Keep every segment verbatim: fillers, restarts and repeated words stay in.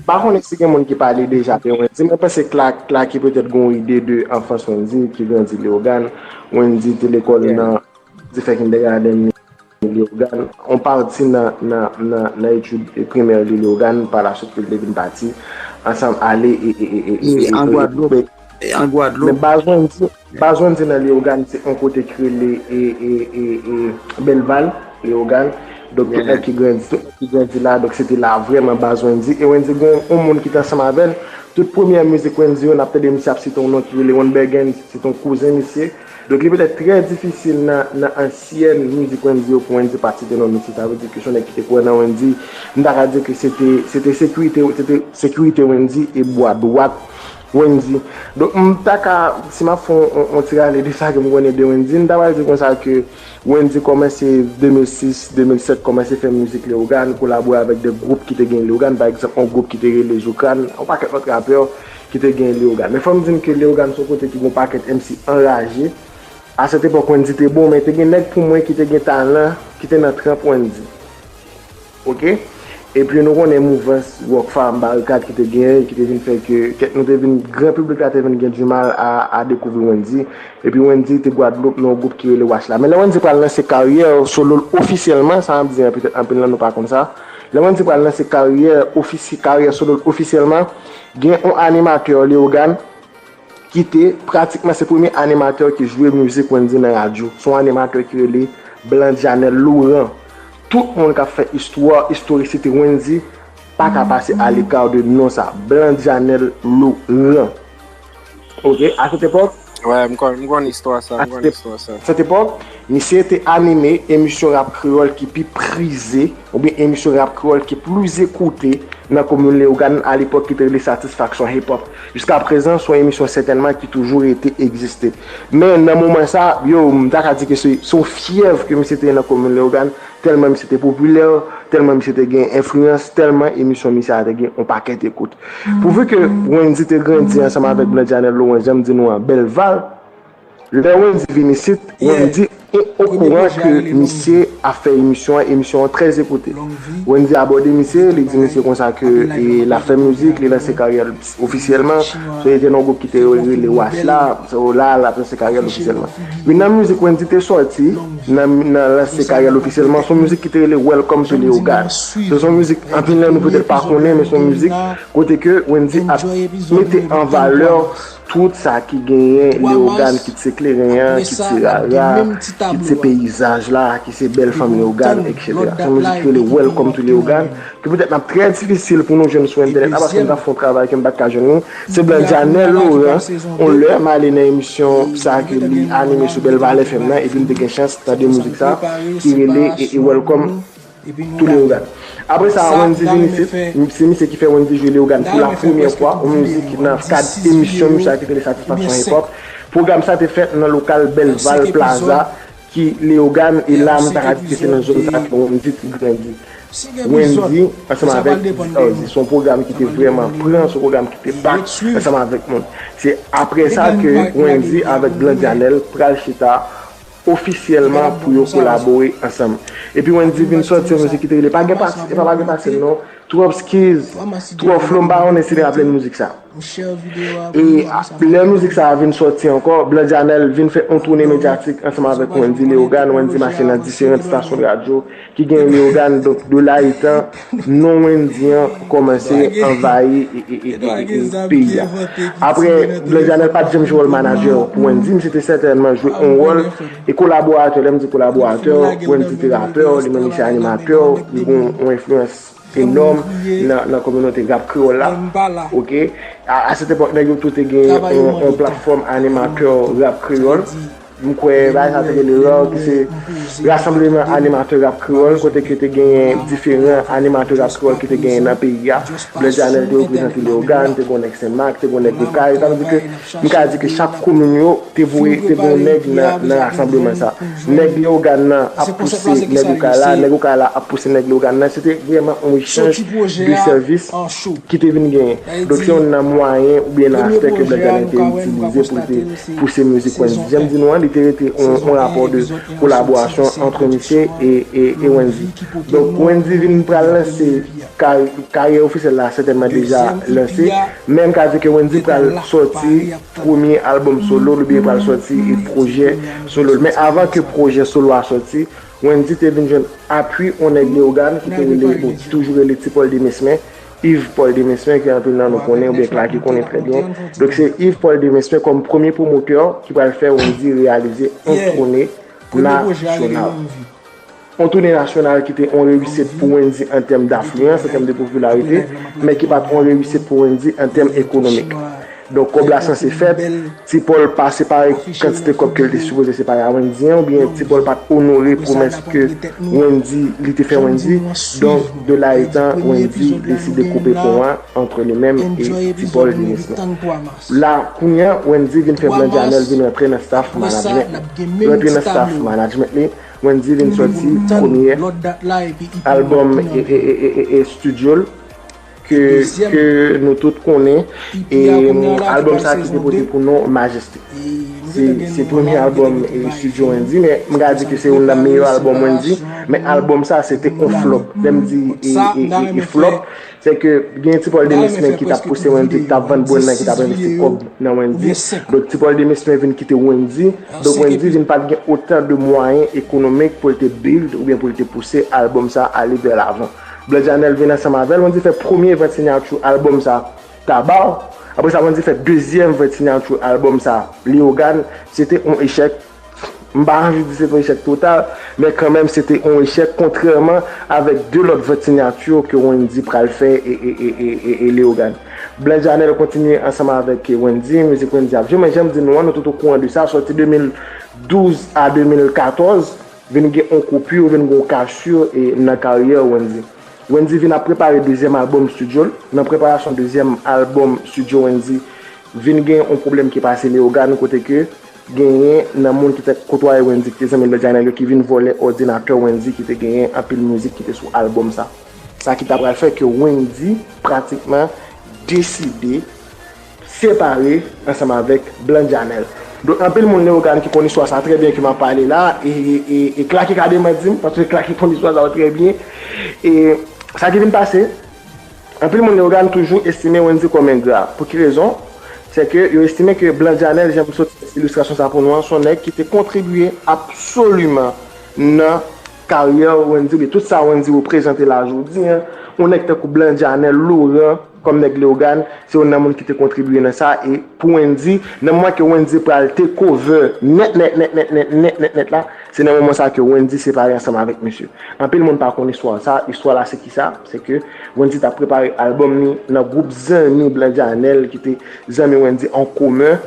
pa konnen si gen moun ki pale deja de Wendy, mwen panse Clark, Clark ki petèt gen yon ide de anfans Wendy, ki grandi Leyogàn. Wendy te lekòl nan, te fè kindergarten li Leyogàn, yon pati nan, nan, nan, nan etid primè li Leyogàn, pa la swit ke l te vin pati ansanm ale e, e, e, e, e, e, e, an Gwadloup. E an Gwadloup. Men baz Wendy, baz Wendy nan Leyogàn se yon kote ki rele e, e, e, e, Belval, Leyogàn. Donk, tout nèg ki grandi, tout nèg ki grandi la, donk se te la vrèman baz Wendy. E Wendy gen yon moun ki te ansanm avè l. Tout premyè mizik Wendy yo, n ap tande misye ap site yon non ki rele Ron Bergens, se te yon kouzen misye. Donk, li petèt trè difisil nan, nan ansyen mizik Wendy yo pou Wendy pa t site non misye. Sa vle di ke se yon nèg ki te kwè nan Wendy. M ta ka di ke se te, se te sekirite, se te sekirite Wendy e bwa dwat Wendy. Donk, m ta ka, si m ap fè yon, yon, yon ti rale de sa ke m konnen de Wendy, m ta pral di konsa ke Wendy kòmanse de mil sis, de mil sèt, kòmanse fè mizik Leyogàn, kolabore avèk de gwoup ki te gen Leyogàn, pa egzanp, yon gwoup ki te rele Zoukran, yon pakèt lòt rapè ki te gen Leyogàn. Men fò m di n ke Leyogàn se yon kote ki gen yon pakèt M C anraje. A sèt epòk, Wendy te bon, men te gen nèg pou mwen ki te gen talan, ki te nan tranp Wendy. Oke? Epi nou konnen mouvans Rockfam, Barikad ki te genyen, ki te vin fè ke, ke nou te vin, gran piblik la te vin gen dimal a, a dekouvri Wendy. Epi Wendy te Gwadloup nan yon gwoup ki rele Wach La. Men lè Wendy pral lanse karyè solo l ofisyèlman, sa m ap di an, petèt anpil nan nou pa konn sa. Lè Wendy pral lanse karyè ofisye, karyè solo l ofisyèlman, gen yon animatè Leyogàn ki te pratikman se premye animatè ki jwe mizik Wendy nan radyo. Se yon animatè ki rele Blan Djanèl Laurent. Tout moun k ap fè istwa, istorisite Wendy pa ka pase aleka de non sa. Blan Djanèl Laurent. Oke, a sèt epòk, Wè, m konn, m konn istwa sa, m konn istwa sa. Sèt epòk, misye te anime emisyon rap kreyòl ki pi prize, oubyen emisyon rap kreyòl ki plis ekoute nan komin Leyogàn alepòk ki te rele Satisfaction Hip Hop. Jiskaprezan, se yon emisyon sètènman ki toujou rete egziste. Men nan moman sa, yo, m ta ka di ke se, se yon fyèv ke misye te ye nan komin Leyogàn, tèlman misye te popilè, tèlman misye te gen enfliyans, tèlman emisyon misye a te gen yon pakèt ekout. Pouvi ke Wendy te grandi ansanm avèk Blan Djanèl Laurent, jan m di nou an, Belval, lè Wendy vin isit, Wendy okouran ke misye ap fè emisyon an, emisyon an trè ekoute. Wendy abòde misye, li di misye konsa ke e, l ap fè mizik, li lanse karyè l ofisyèlman. So, li te nan yon gwoup ki te rele Wach La, so, la, l ap lanse karyè l ofisyèlman. Youn nan mizik Wendy te sòti nan, nan lanse karyè l ofisyèlman, se yon mizik ki te rele Welcome to Leyogàn. So, se yon mizik, anpil nan nou petèt pa konnen, men se yon mizik kote ke Wendy ap mete an valè tout sa ki genyen Leyogàn, kit se kleren an, kit se rara, kit se peyizaj la, ki se bèl fanm Leyogàn, etsetera. Se yon mizik ki rele Welcome to Leyogàn, ke petèt l ap trè difisil pou nou jwenn sou entènèt la, paske m t ap fè yon travay ke m pa t ka jwenn li. Se Blan Djanèl Laurent, yon lè m ale nan emisyon sa ke li anime sou Belval F M nan, epi m te gen chans tande mizik sa, ki rele e, e Welcome to Leyogàn. Apre sa, Wendy vin isit, se misye ki fè Wendy jwe Leyogàn pou la premyè fwa, yon mizik nan kad emisyon misye a ki te rele Satisfaction Hip Hop. Pwogram sa te fèt nan lokal Belval Plaza, ki Leyogàn, e la, m ta ka di ke se nan zòn sa ke Wendy te grandi. Wendy, ansanm avèk Dizzy Arzi, se yon pwogram ki te vrèman pran, se yon pwogram ki te pak ansanm avèk moun. Se apre sa ke Wendy avèk Blan Djanèl pral chita ofisyèlman pou yo kolabore ansanm. Epi Wendy vin sòti yon mizik ki te rele Pa gen pase, e pa Pa gen pase non, Twòp Skiz, Twòp Flo, m pa konnen si n raple mizik sa. E lè mizik sa a vin sòti ankò, Blan Djanèl vin fè yon toune medyatik ansanm avèk Wendy Leyogàn. Wendy mache nan diferan estasyon radyo ki gen Leyogàn. Donk, de la etan, non Wendy an kòmanse anvayi e, e, e, e, e, peyi a. Apre, Blan Djanèl pa t janm jwe wòl manajè pou Wendy, misye te sètènman jwe yon wòl e kolaboratè. Lè m di kolaboratè, Wendy te rapè, li menm li se animatè, li gen yon enfliyans enòm nan, nan kominote rap kreyòl la. Oke? A, a sèt epòk, nèg yo tou te gen yon, yon platfòm animatè rap kreyòl. M kwè bagay sa te rele RAW, ki se Rasanbleman Animatè Rap Kreyòl, kote ke te genyen diferan animatè rap kreyòl ki te genyen nan peyi a. Blan Djanèl te reprezante Leyogàn, te gen nèg Senmak, te gen nèg Okay. Sa vle di ke m ka di ke chak komin yo te voye, te gen yon nèg nan, nan rasanbleman sa. Nèg Leyogàn nan ap pouse nèg Okay la, nèg Okay la ap pouse nèg Leyogàn nan. Se te vrèman yon echanj de sèvis ki te vin genyen. Donk, se youn nan mwayen oubyen nan aspè ke Blan Djanèl te itilize pou l te pouse mizik Wendy. Jan m di nou an, te rete yon, yon rapò de kolaborasyon ant misye e, e, e Wendy. Donk, Wendy vin pral lanse kar-, karyè ofisyèl la, sètènman deja lanse, men m ka di ke Wendy pral sòti premye albòm solo l oubyen pral sòti e pwojè solo l. Men avan ke pwojè solo a sòti, Wendy te vin jwenn apui yon nèg Leyogàn ki te rele, bon, ki toujou rele Ti Paul Demesmin, Yves Paul Demesmin, ke anpil nan nou konnen, oubyen Clacky konnen trè byen. Donk, se Yves Paul Demesmin kòm premye pwomotè ki pral fè Wendy reyalize yon toune nasyonal. Yon toune nasyonal ki te yon reyisit pou Wendy an tèm dafliyans, an tèm de popilarite, men ki pa t yon reyisit pou Wendy an tèm ekonomik. Donk, kòb la sanse fèt, Ti Paul pa separe kantite kòb ke l te sipoze separe a Wendy an, oubyen Ti Paul pa t onore pwomès ke Wendy, li te fè Wendy. Donk, de la etan, Wendy deside koupe pon an entre lui-même et Ti Paul Demesmin. La, kounye a, Wendy vin fè Blan Djanèl vin rantre nan staff management li. Rantre nan staff management li, Wendy vin sòti premye albòm e, e, e, e, e, e studio l ke, ke nou tout konnen. E albòm sa ki te pote pou non Majestic. Se, se premye albòm e studio Wendy, men m ka di ke se youn nan meyè albòm Wendy. Men albòm sa se te on flop. Lè m di e, e, e, e flop, se ke gen Ti Paul Demesmin ki t ap pouse Wendy, ki t ap vann brand nan, ki t ap envesti kòb nan Wendy. Donk Ti Paul Demesmin vin kite Wendy. Donk Wendy vin pa t gen otan de mwayen ekonomik pou l te build oubyen pou l te pouse albòm sa ale vè lavan. Blan Djanèl vin ansanm avè l, Wendy fè premye vant sinyati albòm sa Tabaw. Apre sa, Wendy fè dezyèm vant sinyati albòm sa Leyogàn. Se te yon echèk. M pa anvi di se te yon echèk total, men kanmenm se te yon echèk kontrèman avèk de lòt vant sinyati ke Wendy pral fè e, e, e, e, e, e Leyogàn. Blan Djanèl kontinye ansanm avèk Wendy, mizik Wendy ap jwe, men jan m di nou an, nou tout okouran de sa, sòti de mil douz a de mil katòz, vin gen yon koupi, vin gen yon kachi e nan karyè Wendy. Wendy vin ap prepare dezyèm albòm studio l. Nan preparasyon dezyèm albòm studio Wendy, vin gen yon pwoblèm ki pase Leyogàn kote ke genyen nan moun ki te kotwaye Wendy, ki te zanmi Blan Djanèl yo, ki vin vòlè òdinatè Wendy, ki te genyen anpil mizik ki te sou albòm sa. Sa ki ta pral fè ke Wendy pratikman deside separe ansanm avèk Blan Djanèl. Donk, anpil moun Leyogàn ki konn istwa sa trè byen ke m ap pale la, e, e, e, e Clacky ka demanti m, paske Clacky konn istwa sa trè byen. E sa ki vin pase, anpil moun Leyogàn toujou estime Wendy kòm engra. Pou ki rezon? Se ke yo estime ke Blan Djanèl, jan m sot ilistrasyon sa pou nou an, se yon nèg ki te kontribye absoliman nan karyè Wendy, oubyen tout sa Wendy reprezante la jodi an. Yon nèg tankou Blan Djanèl, Laurent, kòm nèg Leyogàn, se youn nan moun ki te kontribye nan sa. E pou Wendy, nan moman ke Wendy pral take over nèt, nèt, nèt, nèt, nèt, nèt, nèt, nèt la, se nan moman sa ke Wendy separe ansanm avèk misye. Anpil moun pa konn istwa sa. Istwa la se kisa? Se ke Wendy t ap prepare albòm li nan gwoup zanmi Blan Djanèl ki te zanmi Wendy an komen.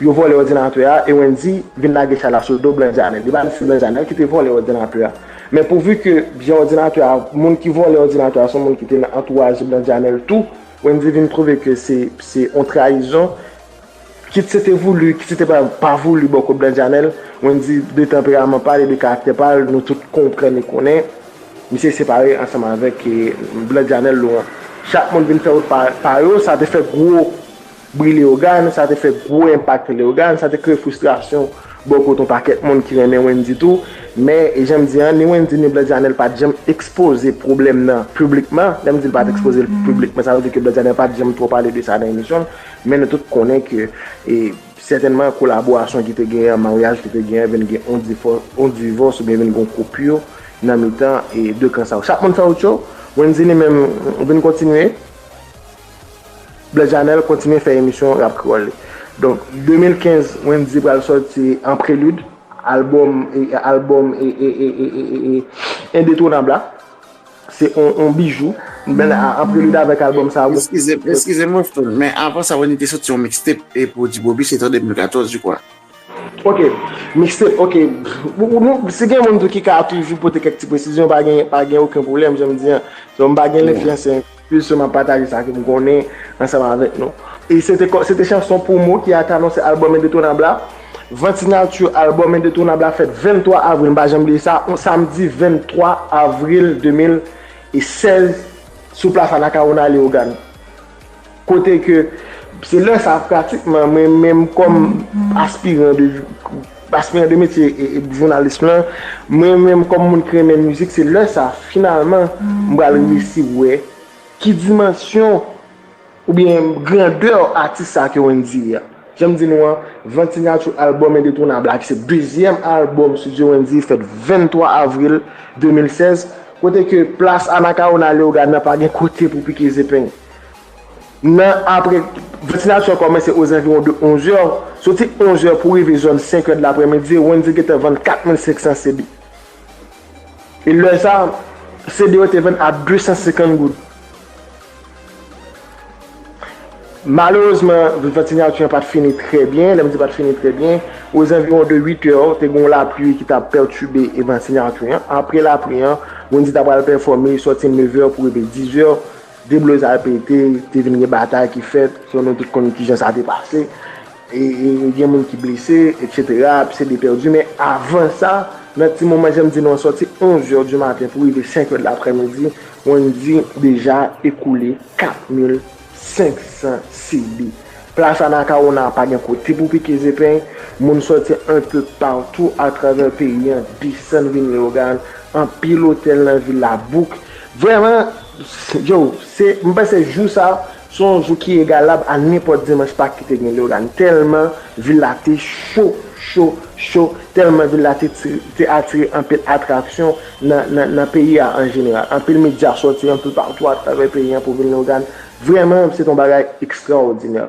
Yo vòlè òdinatè a e Wendy vin lage chay la sou do Blan Djanèl. Li pa di se Blan Djanèl ki te vòlè òdinatè a. Men pouvi ke jan òdinatè a, moun ki vòlè òdinatè a se yon moun ki te nan antouraj Blan Djanèl tou, Wendy vin twouve ke se, se yon trayizon. Kit se te voulu, kit se te pa, pa voulu bò kot Blan Djanèl, Wendy de tanperaman pa li, de karaktè pa l, nou tout konprann e konnen. Misye separe ansanm avèk, e, Blan Djanèl Laurent. Chak moun vin fè wout pa, pa yo, sa te fè gwo bri Leyogàn, sa te fè gwo enpak Leyogàn, sa te kreye fristrasyon bò kote yon pakèt moun ki renmen Wendy tou. Men, e jan m di an, ni Wendy ni Blan Djanèl pa t janm ekspoze pwoblèm nan piblikman. Lè m di l pa t ekspoze l piblikman, sa vle di ke Blan Djanèl pa t janm twò pale de sa nan emisyon l. Men nou tout konnen ke, e, sètènman, kolaborasyon ki te genyen, maryaj ki te genyen, vin gen yon divò-, yon divòs oubyen vin gen yon koupi nan mitan, e, de kan sa yo. Chak moun fè wout yo, Wendy li menm vin kontinye. Blan Djanèl kontinye fè emisyon rap kreyòl li. Donk, de mil kenz, Wendy pral sòti An Prelid, albòm, e, albòm, e, e, Endetwonab la. Se on, on bijou. Men a, An Prelid avèk albòm sa a, bon. Eskize, eskize m, Wefton, men avan sa, Wendy te sòti yon mixtape e pwodui Bobby, se te an de mil katòz, je crois. Ok, mixtape, ok. Ou, ou, nou, si gen moun tou ki ka toujou pote kèk ti presizyon, pa gen, pa gen okenn pwoblèm, jan m di an. So, m pa gen lenfliyans, se jis m ap pataje sa ke m konnen ansanm avèk nou. E se te kò-, se te chanson pwomo ki a te anonse albòm Endetwonab la. Vant sinyati albòm Endetwonab la fèt venntwa avril, m pa janm bliye sa, yon samdi venntwa avril de mil sèz, sou plas Anacaona Leyogàn. Kote ke, se lè sa pratikman, mwen menm kòm aspiran de Aspiran de metye e, e, jounalis lan, mwen menm kòm moun ki renmen mizik, se lè sa, finalman, m pral resi wè ki dimansyon oubyen grandè atis sa ke Wendyy ye a. Jan m di nou an, Vant Sinyati albòm Endetwonab la, ki se dezyèm albòm estidyo Wendyy, fèt venntwa avril de mil sèz, kote ke plas Anacaona Leyogàn nan pa gen kote pou pike zepeng. Nan apre, Vant Sinyati an kòmanse ozanviwon de onzè, soti onzè pou rive zòn senkè de laprèmidi, Wendyy gentan vann kat mil senk san C D. E lè sa, C D yo te vann a de san senkant goud. Malerezman, Vant Sinyati an pa t fini trè byen. Lè m di pa t fini trè byen, ozanviwon de uit è, te gen yon lapli ki t ap pètibe Vant Sinyati an. Apre lapli an, Wendyy ta pral pèfòme, sòti nevè pou rive dizè. Deblozay pete, te vin gen batay ki fèt, so nou tout konn kijan sa te pase. E, e gen moun ki blese, etsetera, C D pèdi. Men avan sa, nan ti moman, jan m di nou an, sòti onzè di maten pou rive senkè de laprèmidi, Wendyy deja ekoule kat mil senk san C D. Plas Anacaona pa gen kote pou pike zepeng, moun sòti enpe patou atravè peyi an, desann vin Leyogàn, anpil otèl nan vil la bouk. Vrèman, yo, se, m panse jou sa, se yon jou ki egalab a nenpòt dimanch Pak ki te gen Leyogàn. Tèlman vil la te cho, cho, cho, tèlman vil la te, ti- te atire anpil atraksyon nan, nan, nan peyi a an jeneral. Anpil medya sòti anpil patou atravè peyi an pou vin Leyogàn. Vrèman, se te yon bagay ekstraòdinè.